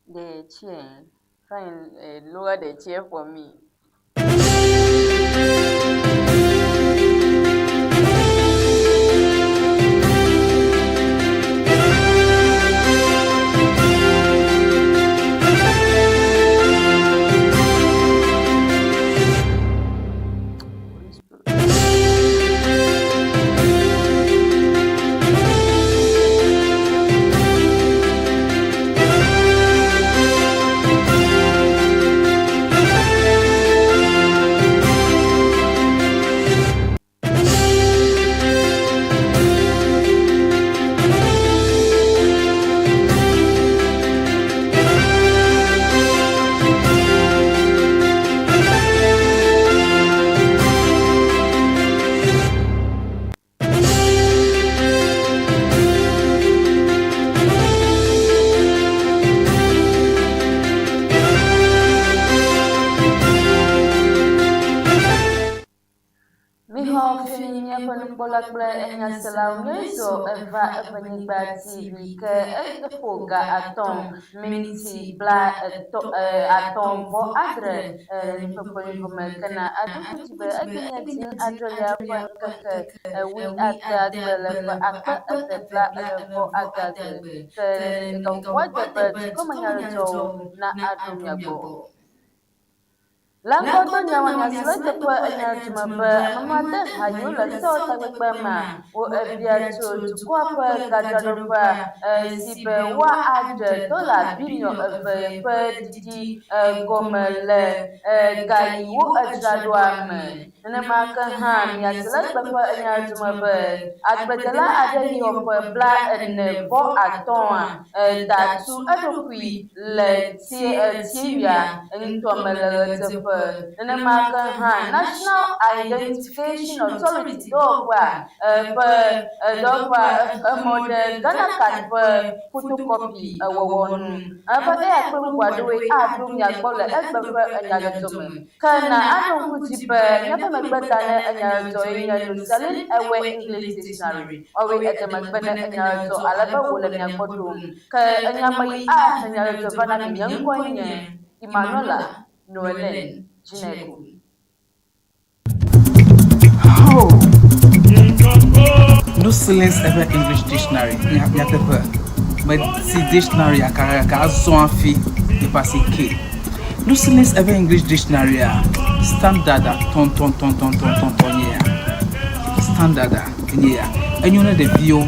The chair. Fine, lower the chair for me. Holy Spirit. Mixɔ fini míaƒe nukpɔla kple enyaselawo míezɔ eva eƒe nyigba TV ke eƒo ga atɔ miniti bla etɔ atɔ vɔ adre le míaƒe kpɔɖeŋu me ke na aɖo ŋku be egbe nye dzi adrelia ƒe ŋkeke wui adeagbe le ƒe akpe eve bla eve vɔ adeagbe ke gaƒoƒoa de be dukɔmenyadzɔdzɔwo na aɖo mia gbɔ. Le ŋgɔdonya si le teƒe enya dome be ame made ha yiwo le sewɔtakpekpe mea, wo ebia tso dukɔa ƒe gadzraɖoƒea si be woaɖe dɔla biliɔn eve ƒe ɖiɖi gɔme le ga yi wo edzra ɖoa me. Nenema ke hã miase le eteƒe enya dome be agbledela aɖe yi xɔ ƒe bla ene vɔ atɔ̃a da tu eɖokui le Tieria ŋutɔ me le ɣedzeƒe. Nenema ke hã National Identification Authority dɔwɔƒea ƒe dɔwɔƒea exe mɔ ɖe Ghana Card ƒe photocopy wɔwɔ nu. Eƒe eya kple bubu aɖewoe aɖo mia gbɔ le egbe ƒe enyadzɔdzɔ me. Ke na aɖo ŋku dzi be míaƒe megbe ta ne enyadzɔdzɔ ye nye Lucerne Ewe English Dictionary. Woawoe ede megbe ne enyadzɔdzɔ ale be wòle mia gbɔ ɖom. Ke enya me yi ahe nyadzɔdzɔ va na mi nye ŋkɔe nye Emmanuela Noelen Dzinego. Ho! Luceline's eƒe English Dictionary nyateƒe medi dictionary kakaka azɔ hafi eƒe asi ke. Luceline's eƒe English Dictionary a standard a tɔntɔntɔntɔntɔntɔntɔ nye ya. Standard a enye ya. Enyo ne ɖeviwo,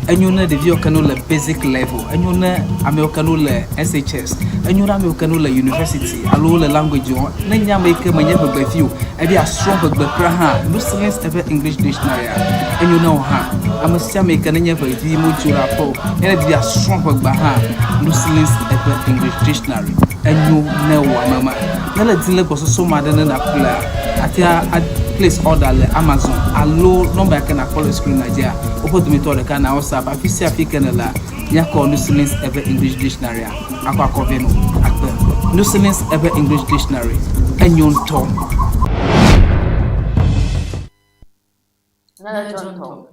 enyo ne ɖeviwo ke ne wole basic level, enyo ne amewo ke ne wole SHS, enyo ne amewo ke ne wole university alo wole language wɔm. Ne nye ame yi ke menye ʋegbevi o, ebe yeasrɔ̃ ʋegbe kura hã, Luceline's eƒe English Dictionary enyo na wò hã. Ame sia ame yi ke nenye ʋevi modzo le aƒe o, ne edi be yeasrɔ̃ ʋegbea hã, Luceline's eƒe English Dictionary enyo ne wò ame ma. Ne ele dim le gbɔsɔsɔ me aɖe ne nàƒlea, àte ŋu a place order le Amazon alo nɔmba yi ke nàkpɔ le screen-a dzia, woƒe dometɔ ɖeka na WhatsApp. Afi sia afi ke nèlea, míakɔ Luceline's eƒe English Dictionary-a akɔ akɔ vɛ nɔ akpe. Luceline's eƒe English Dictionary enyo ŋutɔ. Nyadzɔdzɔ ŋutɔ.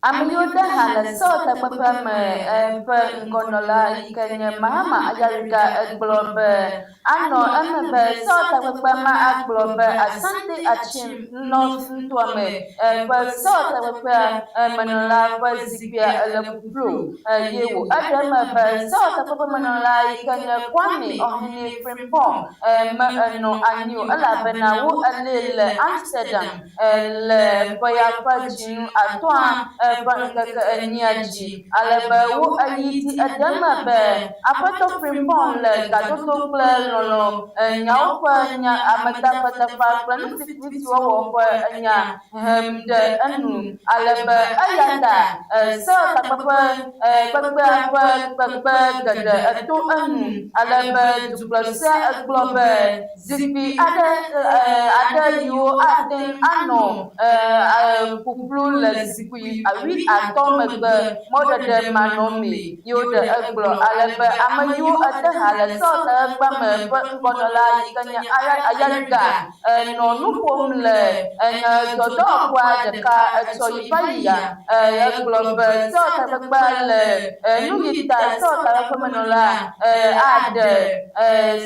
Ame yiwo de ha le sewɔtakpekpea me ƒe ŋgɔnɔla yi ke nye Mahama Ayariga gblɔ be anɔ eme be sewɔtakpekpea ma agblɔ be Asante Akyem North nutoa me ƒe sewɔtakpekpea menɔla ƒe zikpuia le ƒuƒlu eye wò eɖe eme be sewɔtakpekpemenɔla yi ke nye Kwame Ohene Frimpong me enɔ anyi o elabena wo elée le Amsterdam le ƒe ya ƒe dzinu atɔ̃a ƒe ŋkeke enyia dzi ale be wo eyi di eɖe eme be Aƒetɔ Frimpong le gadodo kple lɔlɔ nyawo ƒe nya ametakpetaƒea kple nufitifitiwɔwɔ ƒe nya hem ɖe enu ale be eya ta sewɔtakpekpe kpekpea ƒe kpekpe geɖe eto enu ale be dukplɔsea egblɔ be zikpui aɖe aɖe yiwo ate ŋu anɔ ƒuƒlu le zikpui. 50 megbe mɔɖeɖe manɔmee. Ye woɖe egblɔ ale be ame yiwo ede ha le sewɔtakpekpea me ƒe ŋgɔnɔla yi ke nye Ayariga enɔ nu ƒom le nyadzɔdzɔdɔwɔƒea ɖeka etsɔ yi va yia. Egblɔ be sewɔtakpekpea le nu yi ta sewɔtakpeƒemenɔla aɖe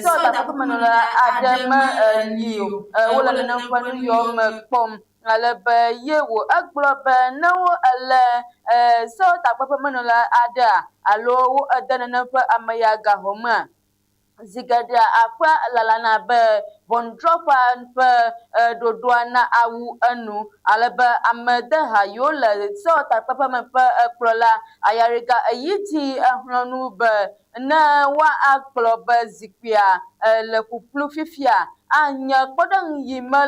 sewɔtakpeƒemenɔla aɖe meli o. Wole nenem ƒe nu yawo me kpɔm ale be ye wò egblɔ be ne wo ele sewɔtakpeƒemenɔla aɖea alo wo ede nenem ƒe ame ya gaxɔ mea, Zi geɖea aƒea lalana be ʋɔnudrɔ̃ƒea ƒe ɖoɖoa na awu enu ale be ame deha yiwo le sewɔtakpeƒe me ƒe kplɔla Ayariga Eyiti exlɔ̃ nu be ne woagblɔ be zikpuia le ƒuƒlu fifia anye kpɔɖeŋu yi me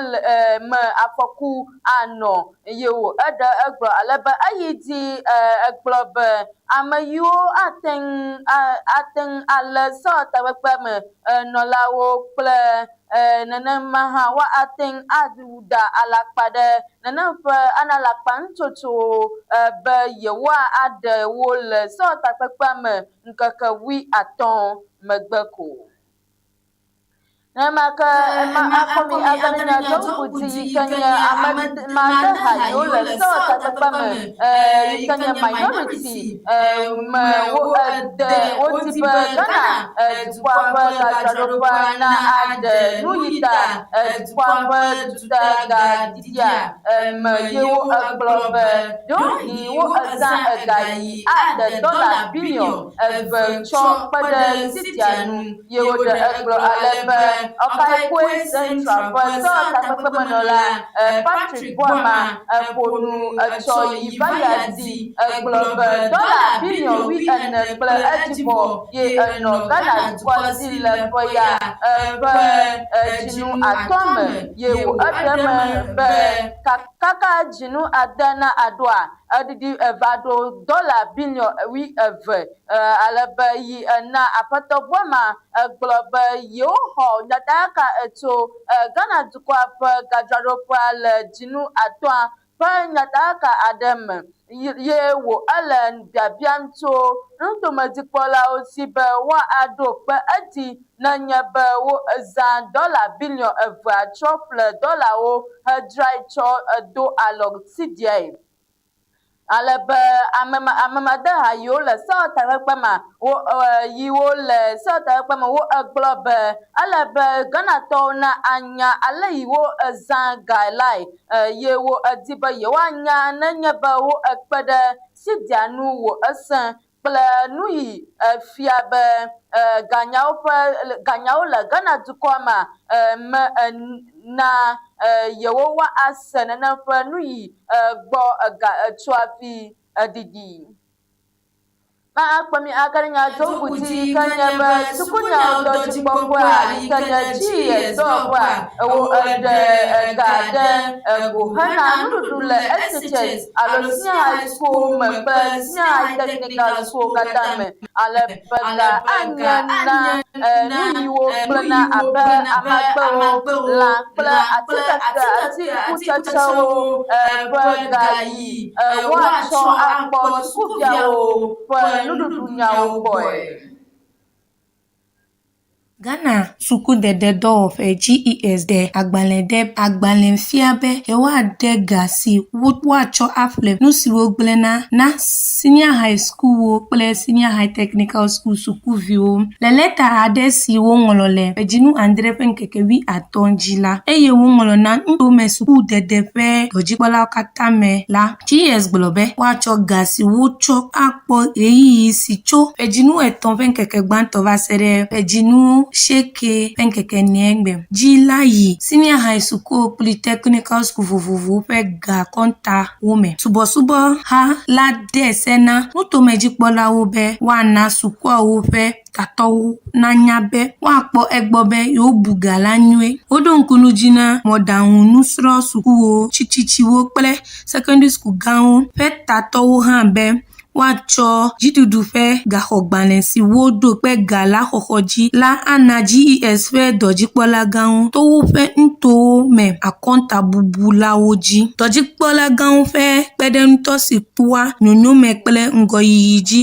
me afɔku anɔ ye o. Eɖe egblɔ ale be Eyiti egblɔ be Ame yiwo ate ŋu ate ŋu alé sewɔtakpekpea me nɔlawo kple nenema hã woate ŋu ada alakpa ɖe nenem ƒe ana alakpa nutsotsowo be yewoaɖe wo le sewɔtakpekpea me ŋkeke 50 megbe ko. Nenema ke ema akɔ mi ava ne miadɔ ŋku dzi yi ke nye ame madeha yiwo le sewɔtakpekpea me yi ke nye minority me wo ede wodi be Ghana dukɔa ƒe gadzraɖoƒea na aɖe nu yi ta dukɔa ƒe dutaga didia me ye wo egblɔ be ɖewohĩ wo ezã ega yi ade dɔla biliɔn eve tsɔ kpe ɖe citia nu. Ye woɖe egblɔ ale be, Okaikwe Central ƒe sewɔtakpekpemenɔla Patrick Boamah ƒo nu etsɔ yi va ya dzi egblɔ be dɔla biliɔn 40 kple edzivɔ ye enɔ Ghana dukɔa si le ƒe ya ƒe dzinu atɔ̃ me ye wò eɖe eme be kaka dzinu ade na aɖoa Eɖiɖi eva ɖo dɔla biliɔn 20 ale be yi na Aƒetɔ Boamah gblɔ be yewoxɔ nyatakaka tso Ghana dukɔa ƒe gadzraɖoƒea le dzinu atɔ̃a ƒe nyatakaka aɖe me ye wò ele biabiam tso nutomedzikpɔlawo si be woaɖo kpe edzi nenye be wozã dɔla biliɔn evea tsɔ ƒle dɔlawo hedzrae tsɔ do alɔ Sidiae. Ale be ame ame madeha yiwo le sewɔtakpekpe ma wo yiwo le sewɔtakpekpe me wo egblɔ be ele be Ghanatɔwo na anya ale yi wo ezã ga lae ye wo edi be yewoanya nenye be wo ekpe ɖe Sidia nu wò esẽ kple nu yi efia be ganyawo ƒe ganyawo le Ghana dukɔa mea me na yewo woase nenem ƒe nu yi gbɔ ega tso hafi ɖiɖi. Ma akpɔ mi ake ɖe nya doŋgudzi yi ke nye be sukunyawo dɔdzikpɔƒea yi ke nye GES dɔwɔƒea wo eɖe ega ɖe ego hena nuɖuɖu le SHS alo Senior High School me kple Senior High Technical School katã me ale be ga anye na nuyiwo gblẽna abe amagbewo, lã kple atikeke atikutsetsewo ƒe ga yi woatsɔ akpɔ sukuviawo ƒe nuɖuɖunyawo gbɔe. Ghana Sukudede Dɔwɔƒe, GES, ɖe agbalẽ ɖe agbalẽ fia be yewoade ga si woatsɔ aƒle nu siwo gblẽna na Senior High Sukuwo kple Senior High Technical School sukuviwo. Le lɛta aɖe si woŋlɔ le ƒedzinu adre ƒe ŋkeke 50 dzi la, eye woŋlɔ na nutome sukudede ƒe dɔdzikpɔlawo katã me la, GES gblɔ be woatsɔ ga si wotsɔ akpɔ ɣeyiɣi si tso ƒedzinu etɔ̃ ƒe ŋkeke gbãtɔ va se ɖe ƒedzinu asieke ƒe ŋkeke enea gbe dzi la yi Senior High Sukuwo kple Technical School vovovowo ƒe gakɔntawo me. Subɔsubɔha la de se na nutomedzikpɔlawo be woana sukuawo ƒe tatɔwo nanya be woakpɔ egbɔ be yewobu ga la nyuie. Woɖo ŋku nu dzi na mɔ̃ɖaŋunusrɔ̃sukuwo, tsitsitsiwo kple sekɛndrisuku gãwo ƒe tatɔwo hã be. woatsɔ dziɖuɖu ƒe gaxɔgbalẽ si woɖo kpe ga la xɔxɔ dzi la ana GES ƒe dɔdzikpɔlagãwo to woƒe nutowo me akɔntabubulawo dzi. Dɔdzikpɔlagãwo ƒe kpeɖeŋutɔ si kpɔa nyonyome kple ŋgɔyiyi dzi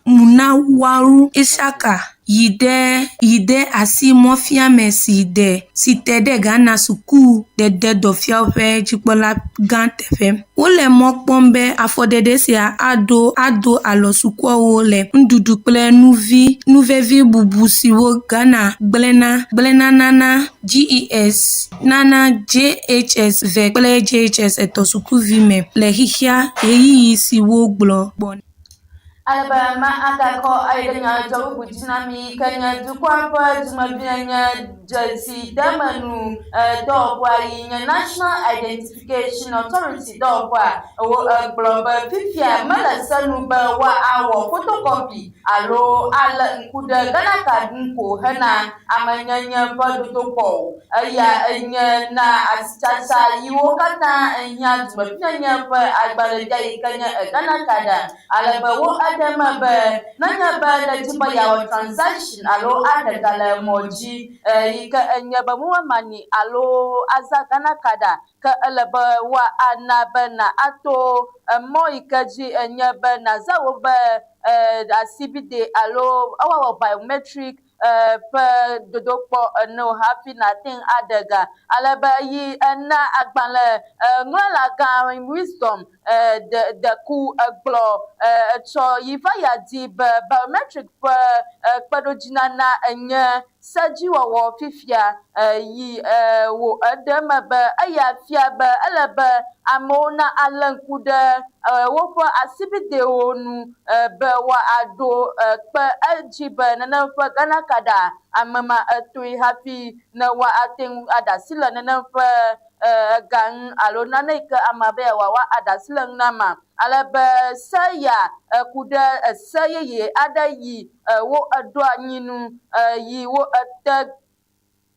Munawaru Issaka yi ɖe yi de asi mɔfiame si de si te ɖe Ghana sukudededɔfiawo ƒe dzikpɔlagã teƒe. Wole mɔ kpɔm be afɔɖeɖe sia aɖo ado alɔ sukuawo le nuɖuɖu kple nuvi nu vevi bubu siwo Ghana gblẽna gblẽna nana GES nana JHS ve kple JHS etɔ̃ sukuvi me le xexea ɣeyiɣi si wogblɔ gbɔna. Ale be ma agakɔ ayi ɖe nyadzɔ bubu dzi na mi ke nye dukɔa ƒe dumevinyenye dzesidemenu dɔwɔƒea yi nye National Identification Authority dɔwɔƒea wo egblɔ be fifia mele se nu be woawɔ photocopy alo alé ŋku ɖe Ghana card ŋu ko hena amenyenye ƒe dodokpɔ o. Eya enye na asitsatsa yiwo katã ehiã dumevinyenye ƒe agbalẽvia yi ke nye Ghana card ale be wo eɖe eme be nenye be nèdi be yeawɔ transaction alo aɖe ga le mɔ dzi yi ke enye be mobile money alo azã Ghana card ke ele be woana be na ato emɔ yi ke dzi enye be nàzã wò be asibide alo woawɔ biometric ƒe dodokpɔ ene o hafi nàte ŋu aɖe ga. Ale be yi ena agbalẽ ŋlɔla gã Wisdom Deku egblɔ etsɔ yi va ya di be biometric ƒe kpeɖodzinana enye sedziwɔwɔ fifia yi wò eɖe eme be eya fia be ele be amewo na alé ŋku ɖe woƒe asibidewo nu be woaɖo kpe edzi be nenem ƒe Ghana card ame ma etoe hafi ne woate ŋu aɖe asi le nenem ƒe ega ŋu alo nane yi ke amea be yeawɔ woaɖe asi le ŋu na amea. Ale be se ya ku ɖe ese yeye aɖe yi wo eɖo anyi nu yi wo ete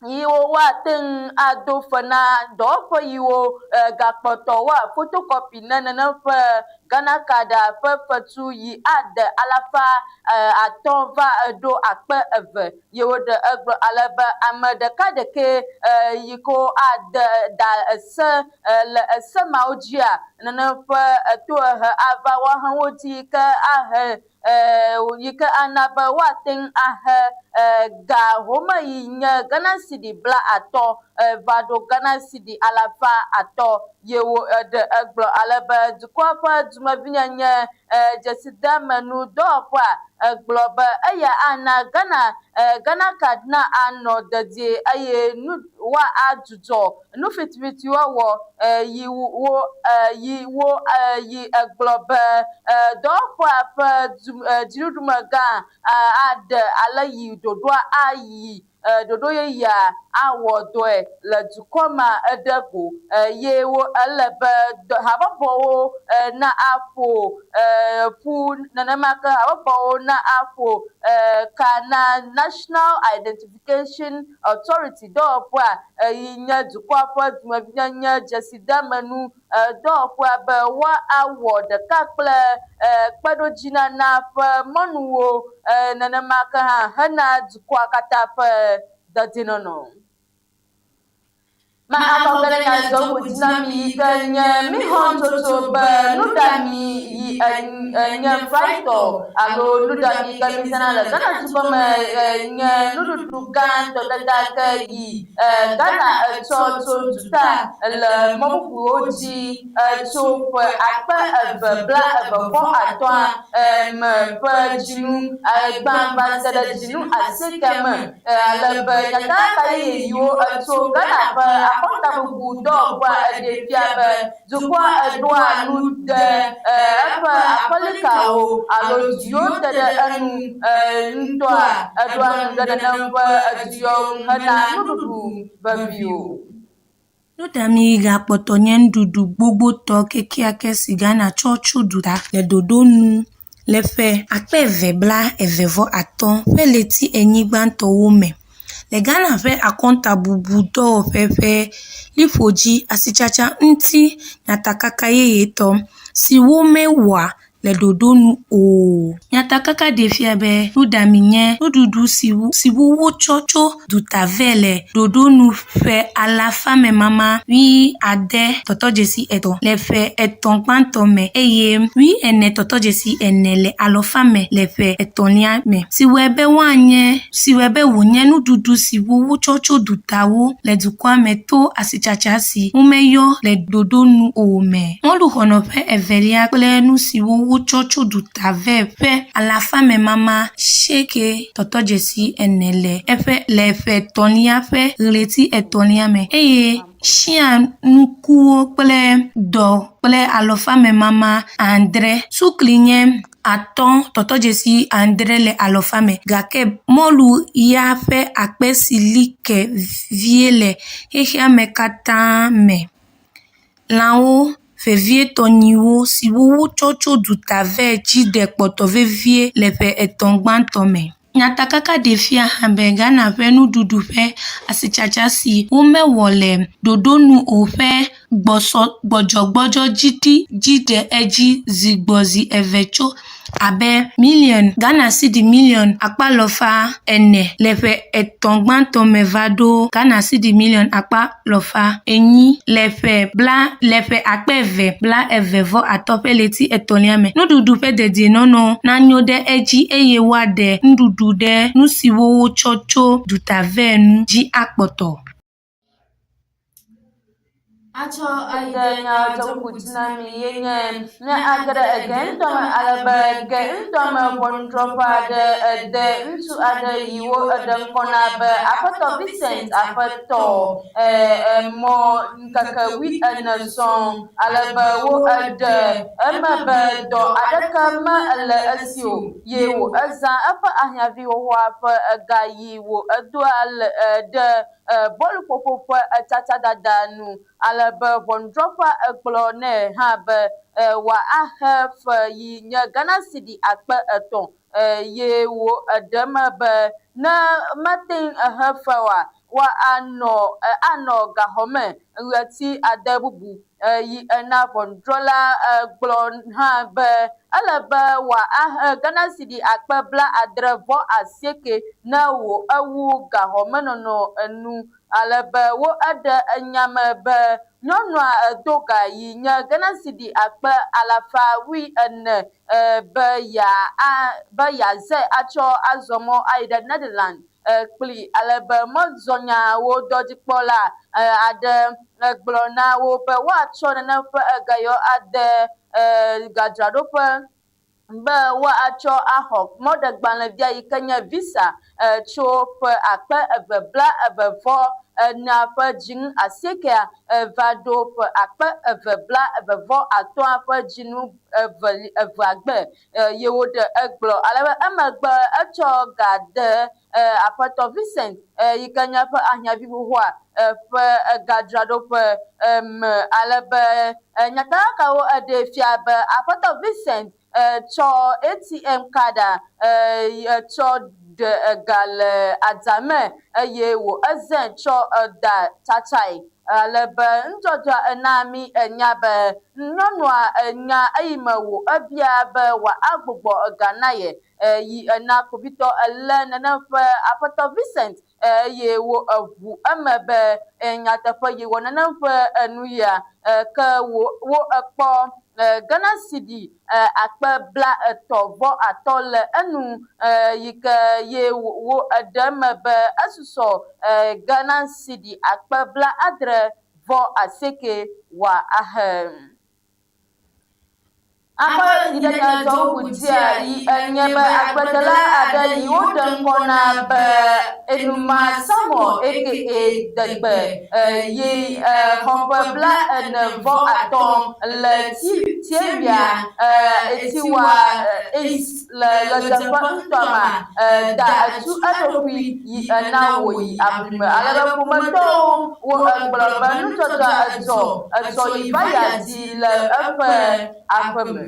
yi wo woate ŋu ado fe na dɔwɔƒe yiwo gakpɔtɔ woa photocopy ne nenem ƒe Ghana card ƒe fetu yi ade alafa atɔ̃ va ɖo 2000 ye woɖe egblɔ ale be ame ɖeka ɖekɛ yi ke ade da ese le ese mawo dzia nenem ƒe tohehe ava woahe wo dzi yi ke ahe yi ke ana be woate ŋu ahe ga home yi nye Ghana cedi 50 va ɖo Ghana cedi 500 ye wo ɖe egblɔ ale be dukɔa ƒe dumevinyenye dzesidemenu dɔwɔƒea egblɔ be eya ana Ghana Ghana card na anɔ dedie eye nu woadzudzɔ nu fitifitiwɔwɔ yi wo yi wo yi egblɔ be dɔwɔƒea ƒe dziɖuɖumegã aɖe ale yi ɖoɖoa ayi ɖoɖo yeyea awɔ dɔe le dukɔ ma eɖe go ye wo ele be habɔbɔwo na aƒo ƒu nenema ke habɔbɔwo na aƒo ka na National Identification Authority dɔwɔƒea yi nye dukɔa ƒe dumevinyenye dzesidemenu dɔwɔƒea be woawɔ ɖeka kple kpeɖodzinana ƒe mɔnuwo nenema ke hã hena dukɔa katã ƒe dedienɔnɔ. Ma akɔ ge ɖe nyadzɔgbo dzi na mi yi ke nye mixɔ nutsotso be nuɖami yi enye frytɔ alo nuɖami yi ke mizãna le Ghana dukɔ me nye nuɖuɖu gãtɔ kekeake yi Ghana etsɔ tso duta le mɔ bubuwo dzi tso ƒe 2025 me ƒe dzinu gbã va se ɖe dzinu asiekea me. Ale be nyatakaka yeye yiwo tso Ghana ƒe akɔntabubu dɔwɔƒea eɖee fia be dukɔa eɖoa nu de eƒe aƒelikawo alo du yiwo te ɖe enu ŋutɔa eɖoa nu ɖe nenem ƒe du yawo ŋu hena nuɖuɖu veviwo. Nuɖami gakpɔtɔ nye nuɖuɖu gbogbotɔ kekeake si Ghana tsɔ tso duta le ɖoɖo nu le ƒe 2025 ƒe ɣleti enyi gbãtɔwo me. Le Ghana ƒe akɔntabubu dɔwɔƒe ƒe liƒodzi asitsatsa ŋuti nyatakaka yeyetɔ si womewɔa le ɖoɖo nu o. Nyatakaka ɖee fia be nuɖami nye nuɖuɖu siwo wotsɔ tso duta vɛ le ɖoɖo nu ƒe alafa me mama 6.3 le ƒe etɔ̃ gbãtɔ me eye 4.4 le alɔfa me le ƒe etɔ̃lia me, si wɔe be woanye si wɔe be wònye nuɖuɖu siwo wotsɔ tso dutawo le dukɔa me to asitsatsa si womeyɔ le ɖoɖo nu o me. Mɔluxɔnɔƒe evelia kple nu siwo wotsɔ tso duta vɛ ƒe alafa me mama 8.4 le eƒe le ƒe etɔ̃lia ƒe ɣleti etɔ̃lia me eye tsia nukuwo kple dɔ kple alɔfa me mama 6. Sukli nye 5.6 le alɔfa me gake mɔlu ya ƒe akpe si li ke vie le xexea me katã me. Lãwo, vevietɔ nyiwo siwo wotsɔ tso duta vɛ dzi ɖe kpɔtɔ vevie le ƒe etɔ̃ gbãtɔ me. Nyatakaka ɖee fia hã be Ghana ƒe nuɖuɖu ƒe asitsatsa si womewɔ le ɖoɖo nu o ƒe gbɔsɔ gbɔdzɔgbɔdzɔ dzi dzi ɖe edzi zi gbɔ zi eve tso abe miliɔn Ghana cedi miliɔn akpa alafa ene le ƒe etɔ̃ gbãtɔ me va ɖo Ghana cedi miliɔn akpa alafa enyi le ƒe bla le ƒe akpe eve bla eve vɔ atɔ̃ ƒe ɣleti etɔ̃lia me. Nuɖuɖu ƒe dedienɔnɔ nanyo ɖe edzi eye woaɖe nuɖuɖu ɖe nu siwo wotsɔ tso duta vɛ nu dzi akpɔtɔ. Atsɔ ayi ɖe nyadzɔŋku dzi na mi ye nye ne age ɖe ege ŋutɔ me ale be ge ŋutɔ me ʋɔnudrɔ̃ƒe aɖe ede ŋutsu aɖe yi wo eɖe ŋkɔ na be Aƒetɔ Vincent Aƒetɔ emɔ ŋkeke wuiene sɔŋ ale be wo eɖe eme be dɔ aɖeke mele esi o ye wo ezã eƒe ahiãvi xoxoa ƒe ega yi wo edoa le ɖe bɔluƒoƒo ƒe tsatsadada nu ale be ʋɔnudrɔ̃ƒea egblɔ nɛ hã be wòaxe fe yi nye Ghana cedi 3000 ye wo eɖe eme be ne mete ŋu exe fe oa, woanɔ anɔ gaxɔ me ɣleti ade bubu yi ena ʋɔnudrɔ̃la gblɔ hã be ele be wòaxe Ghana cedi 78,000 ne wò ewu gaxɔmenɔnɔ enu ale be wo eɖe enya me be nyɔnua do ga yi nye Ghana cedi 400,000 be ya be yeazãe atsɔ azɔ mɔ ayi ɖe Netherlands kpli ale be mɔzɔnyawo dɔdzikpɔla aɖe gblɔ na wo be woatsɔ nane ƒe gayɔ ade gadzraɖoƒe be woatsɔ axɔ mɔɖegbalẽvia yi ke nye visa tso ƒe 2022 ƒe dzinu asiekea va ɖo ƒe 2023 ƒe dzinu eve eveagbe ye woɖe egblɔ ale be emegbe etsɔ ga de Aƒetɔ Vincent yi ke nye eƒe ahiãvi xoxoa ƒe gadzraɖoƒe me ale be nyatakakawo ɖee fia be Aƒetɔ Vincent tsɔ ATM card tsɔ ɖe ga le adzame eye wò ezẽ tsɔ da tsatsae ale be nudzɔdzɔa ena mí nya be nyɔnua nya eyime wò ebia be wòagbugbɔ ga na ye yi ena kpovitɔ elé nenem ƒe Aƒetɔ Vincent eye wo eʋu eme be nyateƒe yi wɔ nenem ƒe enu ya ke wo wo ekpɔ Ghana cedi 35,000 le enu yi ke ye wo eɖe eme be esusɔ Ghana cedi 68,000 wòahe. Aƒe yi ɖe nyadzɔŋku dzia yi enye be agbledela aɖe yi woɖe ŋkɔ na be Enuma Samuel aka Degbe yi xɔ ƒe 45 le Tieria Etiwa East le ɣedzeƒe ŋutɔa mea, da etu eɖokui yi ena wòyi aʋlime ale be ƒometɔwo wo egblɔ be nudzɔdzɔa edzɔ etsɔ yi va ya dzi le eƒe aƒeme.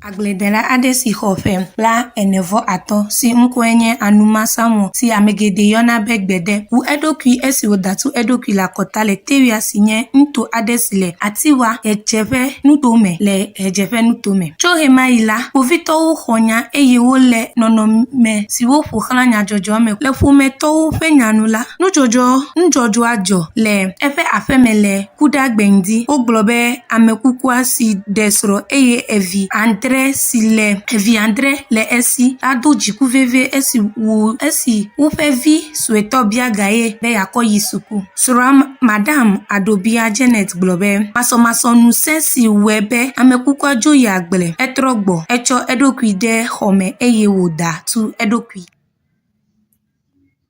Agbledela aɖe si xɔ ƒe 45 si ŋkɔe nye Anuma Samuel si ame geɖe yɔna be Gbede wu eɖokui esi wòda tu eɖokui le akɔta le Tewia si nye nuto aɖe si le Atiwa Ɣedzeƒe nutome le Ɣedzeƒe nutome. Tso ɣemaɣi la, kpovitɔwo xɔ nya eye wolé nɔnɔme siwo ƒo xlã nyadzɔdzɔa me le ƒometɔwo ƒe nya nu la, nudzɔdzɔ nudzɔdzɔa dzɔ le eƒe aƒeme le Kuɖagbe ŋdi. Wogblɔ be ame kukua si ɖe srɔ̃ eye evi adre si le evi adre le esi la do dziku vevie esi wo esi woƒe vi suetɔ bia ga ye be yeakɔ yi suku. Srɔ̃a Madam Adobia Janet gblɔ be masɔmasɔ nu sẽ si wɔe be ame kukua dzo yi agble, etrɔ gbɔ, etsɔ eɖokui de xɔme eye wòda tu eɖokui.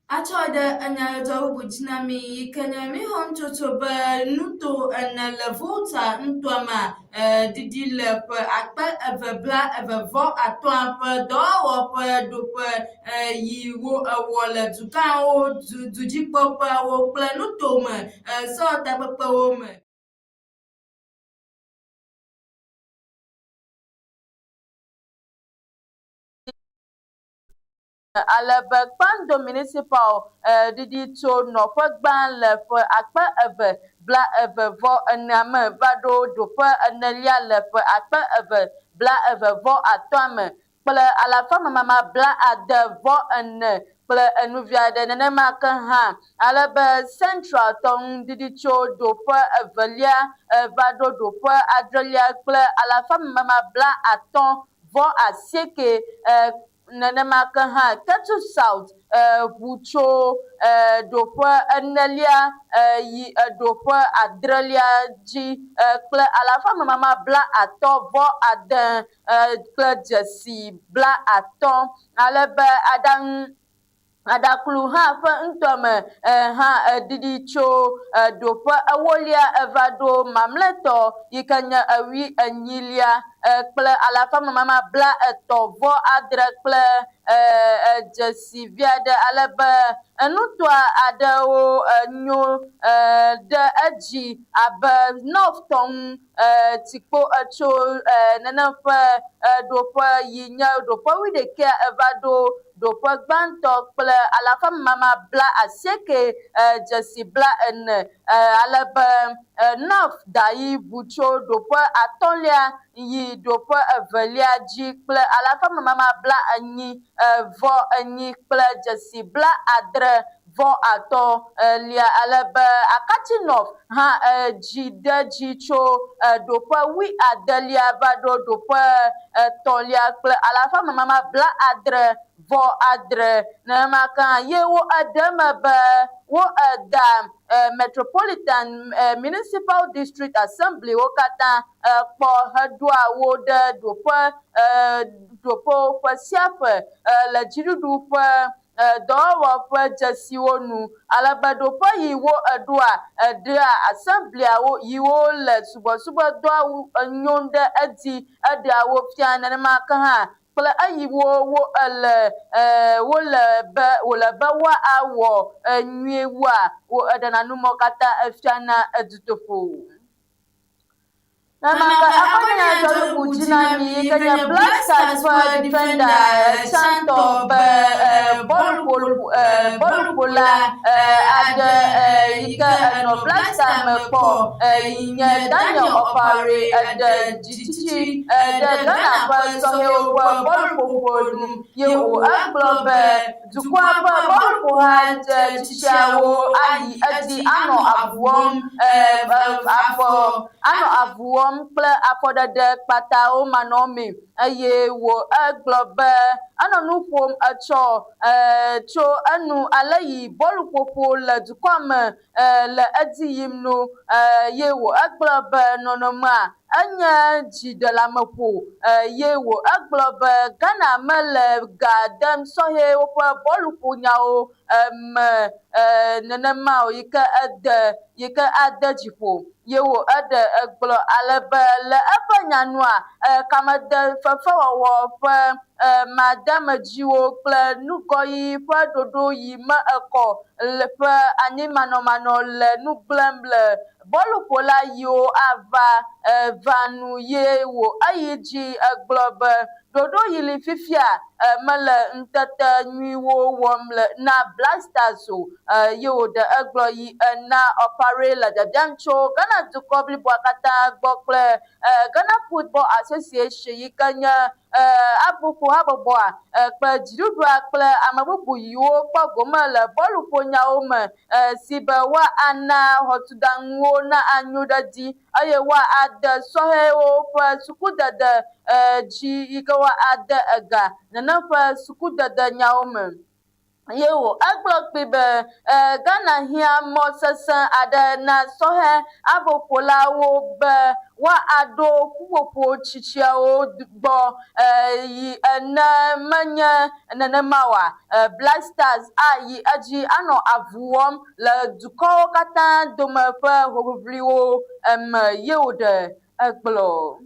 Atsɔ ɖe enyadzɔdzɔ bubu dzi na mi yi ke nye míxɔ nutsotso be nuto ene le Volta nutoa mea, ɖiɖi le ƒe 2025 ƒe dɔwɔwɔ ƒe ɖoƒe yi wo ewɔ le dugãwo, dudzikpɔƒewo kple nutome sewɔtakpekpewo me. Ale be Kpando Municipal ɖiɖi tso nɔƒe gbã le ƒe 2024 me va ɖo ɖoƒe enelia le ƒe 2023 me kple alafa mamama 74 kple enuvi aɖe. Nenema ke hã ale be Central tɔ ŋu ɖiɖi tso ɖoƒe evelia va ɖo ɖoƒe adrelia kple alafa mamama 58. Nenema ke hã Ketu South ʋu tso ɖoƒe enelia yi ɖoƒe adrelia dzi kple alafa memama 59 kple dzesi 50 ale be aɖaŋu Aɖaklu hã ƒe ŋutɔ me hã ɖiɖi tso ɖoƒe ewolia va ɖo mamlɛtɔ yi ke nye wuienyilia kple alafa memama 36 kple dzesi vi aɖe ale be nutoa aɖewo nyo ɖe edzi abe North tɔ ŋu tsikpo tso nenem ƒe ɖoƒe yi nye ɖoƒe wuiɖekɛa va ɖo ɖoƒe gbãtɔ kple alafa memama 80 dzesi 40 ale be North Dayi ʋu tso ɖoƒe atɔ̃lia yi ɖoƒe evelia dzi kple alafa memama 44 kple dzesi 65 lia ale be Akatsi North hã dzi ɖe edzi tso ɖoƒe wuiadelia va ɖo ɖoƒe etɔ̃lia kple alafa memama 66. Nenema ke hã ye wo eɖe eme be wo eda Metropolitan Municipal District Assembly wo katã kpɔ heɖoa wo ɖe ɖoƒe ɖoƒewo ƒe sia ƒe le dziɖuɖu ƒe dɔwɔwɔ ƒe dzesiwo nu, ale be ɖoƒe yi wo eɖoa, eɖea assembliawo yiwo le subɔsubɔdɔa nyom ɖe edzi, eɖea wo fia nenema ke hã kple eyiwo wo ele wole be wòle be woawɔ nyuie wua, wo eɖena numɔ katã efiana dutoƒo. Nenema ke eƒe nyadzɔdzɔ dzi na mi yi ke nye Black Stars ƒe defender tsãtɔ be bɔluƒola aɖe yi ke enɔ Black Star me kpɔ yi nye Daniel Opare eɖe dzitsitsi ɖe Ghana ƒe sɔhɛwo ƒe bɔluƒoƒo nu ye wò egblɔ be Dukɔa ƒe bɔlƒoha tsitsiawo ayi edzi anɔ avu wɔm afɔ anɔ avu wɔm kple afɔɖeɖe kpatawo manɔmee eye wò egblɔ be enɔ nu ƒom etsɔ tso enu aleyi bɔluƒoƒo le dukɔa me le edzi yim nu ye wò egblɔ be nɔnɔmea enye dziɖeleameƒo ye wò egblɔ be Ghana mele ga dem sɔhɛwo ƒe bɔluƒonyawo me nenema o yi ke ede yi ke ade dzi ƒo ye wo eɖe egblɔ ale be le eƒe nya nua, kamedefefewɔwɔ ƒe madeamedziwo kple nuŋgɔyiyi ƒe ɖoɖo yi me ekɔ le ƒe anyimanɔmanɔ le nu gblẽm le bɔluƒola yiwo ava va nu ye wo eyi dzi egblɔ be ɖoɖo yi li fifia mele ŋutete nyuiwo wɔm le na Black Stars o ye wòɖe egblɔ yi ena Opare le biabiam tso Ghana dukɔ bliboa katã gbɔ kple Ghana Football Association yi ke nye aboƒohabɔbɔa kple dziɖuɖua kple ame bubu yiwo kpɔ gome le bɔluƒonyawo me si be woana xɔtuɖaŋuwo na anyo ɖe edzi eye woade sɔhɛwo ƒe sukudede dzi yi ke woade ega nenem ƒe sukudede nyawo me. Ye wò egblɔ kpi be, Ghana hiã mɔ sesẽ aɖe na sɔhɛ aboƒolawo be woaɖo ƒuƒoƒo tsitsiawo gbɔ yi ne menye nenema oa, Black Stars ayi edzi anɔ avu wɔm le dukɔwo katã dome ƒe hoʋiʋliwo me ye wòɖe egblɔ.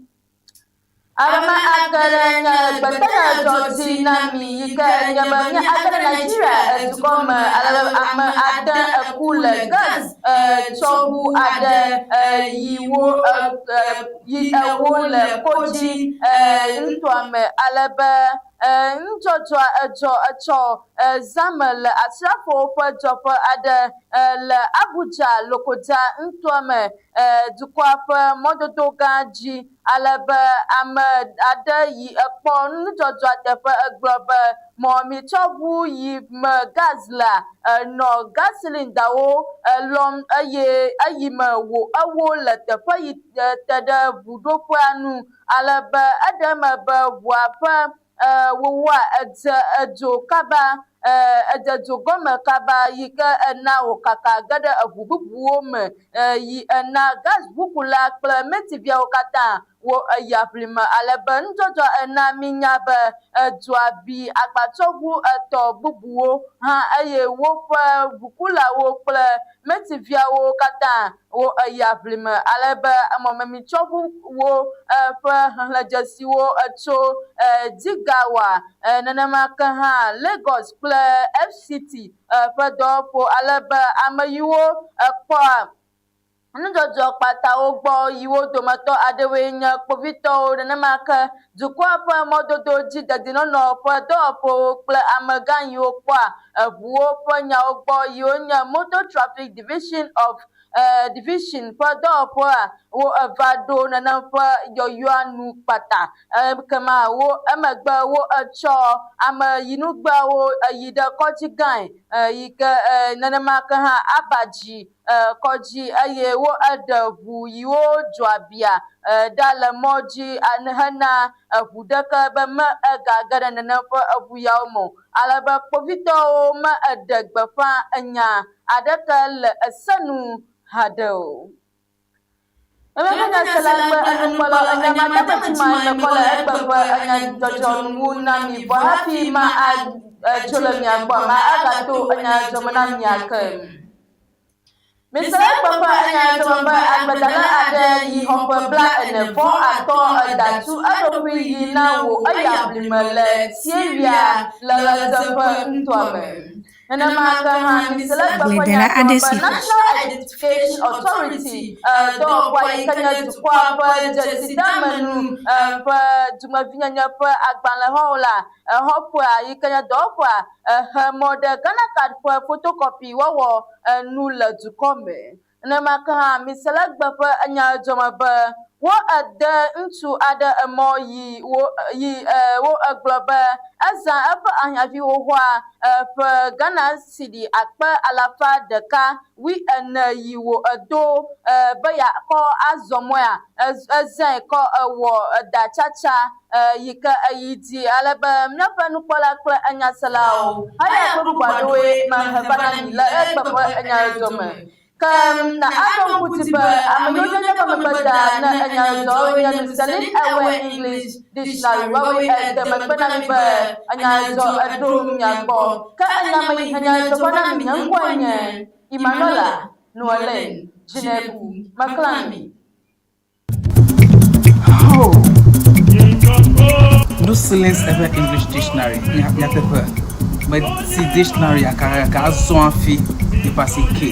Ame ake ɖe nye gbetenya dzɔ dzi na mi yi ke nye be nye age ɖe Nigeria dukɔ me ale be ame ade eku le gas tsɔʋu aɖe yi wo yi ewo le kodzi nutoa me ale be nudzɔdzɔa edzɔ etsɔ zã me le asrafowo ƒe dzɔƒe aɖe le Abuja Lokoja nutoa me dukɔa ƒe mɔdodo gã dzi ale be ame aɖe yi ekpɔ nudzɔdzɔa teƒe egblɔ be mɔmitsɔʋu yi me gas lea enɔ gas silindawo lɔm eye eyime wò ewo le teƒe yi te ɖe ʋuɖoƒea nu ale be eɖe eme be ʋua ƒe wowoa edze edzo kaba edze dzo gɔme kaba yi ke ena wòkaka ge ɖe eʋu bubuwo me yi ena gas ʋukula kple metiviawo katã wo eyi aʋli me ale be nudzɔdzɔ ena mínya be edzoa bi agbatsɔʋu etɔ bubuwo hã eye woƒe ʋukulawo kple metiviawo katã wo eyi aʋli me ale be mɔmemitsɔʋuwo ƒe xexlẽdzesiwo etso Jigawa, nenema ke hã Lagos kple FCT ƒe dɔwɔƒewo ale be ame yiwo kpɔa nudzɔdzɔ kpatawo gbɔ yiwo dometɔ aɖewoe nye kpovitɔwo, nenema ke dukɔa ƒe mɔdodo dzi dedinɔnɔ ƒe dɔwɔƒewo kple amegã yiwo kpɔa eʋuwo ƒe nyawo gbɔ yiwo nye Motor Traffic Division of Division ƒe dɔwɔƒea wo eva ɖo nenem ƒe yɔyɔa nu kpata. Ekema wo emegbe wo etsɔ ame yinugbeawo yi ɖe kɔdzi gãe yi ke nenema ke hã aba dzi kɔdzi eye wo eɖe ʋu yiwo dzɔa bia ɖa le mɔ dzi hena eʋu ɖeke be me egage ɖe nenem ƒe eʋu yawo me o. Ale be kpovitɔwo me eɖe gbeƒã enya aɖeke le ese nu haɖe o. Emegbe nyasela kple enukpɔla enya mademetsi ma mekɔ le egbe ƒe enyadzɔdzɔ nuwu na mi vɔ hafi ma atso le mia gbɔ ma agato enyadzɔdzɔ me na mi ake. Mise egbe ƒe enyadzɔdzɔ me be agbledala aɖe yi xɔ ƒe 45 eda tu eɖokui yi na wò eya ʋlime le Sierra le ɣedzeƒe nutoa me. Nenema ke hã mise le egbe ƒe Agbledela nyadzɔdzɔ aɖe be si xɔ National Identification Authority dɔwɔƒea yi ke nye dukɔa ƒe dzesidamenu ƒe dumevinyenye ƒe agbalẽxɔwɔla xɔƒea yi ke nye dɔwɔƒea exe mɔ ɖe Ghana Card ƒe photocopy wɔwɔ nu le dukɔ me. Nenema ke hã mise le egbe ƒe nyadzɔdzɔ me be wo ede ŋutsu aɖe emɔ yi wo yi wo egblɔ be ezã eƒe ahiãvi xoxoa ƒe Ghana cedi 140 yi wo edo be yeakɔ azɔ mɔea ezãe kɔ ewɔ edatsatsa yi ke eyi dzi ale be míaƒe nukpɔla kple enyaselawo haya kple bubu aɖewoe mehe va na mi le egbe ƒe enyadzɔdzɔ me. Ke na aɖo ŋku dzi be ame yiwo nye míaƒe megbeda ne enyadzɔdzɔwo nye Lucelin Ewe English Dictionary woawoe ede megbe na mí be enyadzɔdzɔ eɖo mía gbɔ. Ke enya me yi he nyadzɔdzɔ va na mí nye ŋkɔe nye Emmanuela Noeline Dzineku. Meklã mi. Oh! Nusilin's eƒe English Dictionary nyateƒe meti dictionary gake azɔ hafi yeƒe asi ke.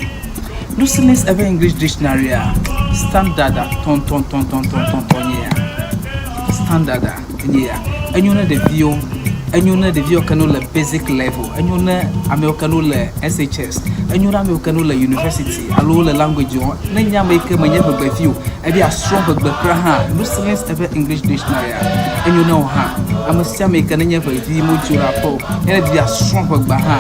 Nusilin's eƒe English Dictionary-a standard tɔntɔntɔntɔntɔntɔn nye ya. Standard enye ya. Enyo ne ɖeviwo, enyo ne ɖeviwo ke ne wole basic level, enyo ne amewo ke ne wole SHS, enyo ne amewo ke ne wole university alo wole language wɔm. Ne nye ame yi ke menye ʋegbevi o, ebe yeasrɔ̃ ʋegbe kura hã, Lucilins eƒe English dictionary-a, enyo ne wò hã. Ame sia ame yi ke nenye ʋevi modzro ɖe aƒe o, ye ne di be yeasrɔ̃ ʋegbea hã,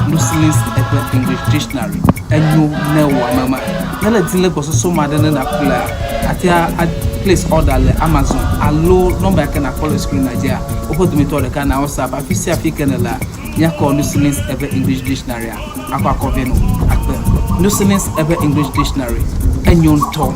Lucilins eƒe English dictionary, enyo ne wò ame ma. Ne le di le gbɔsɔsɔ me aɖe ne nàƒlea, àte ŋu a place order le Amazon alo nɔmba yi ke nàkpɔ le screen-a dzia, woƒe dometɔ ɖeka na WhatsApp. Afi sia afi ke nèlea, míakɔ Lucilins eƒe English dictionary-a akɔ akɔ vɛ nɔ akpe. Lucilins eƒe English dictionary, enyo ŋutɔ.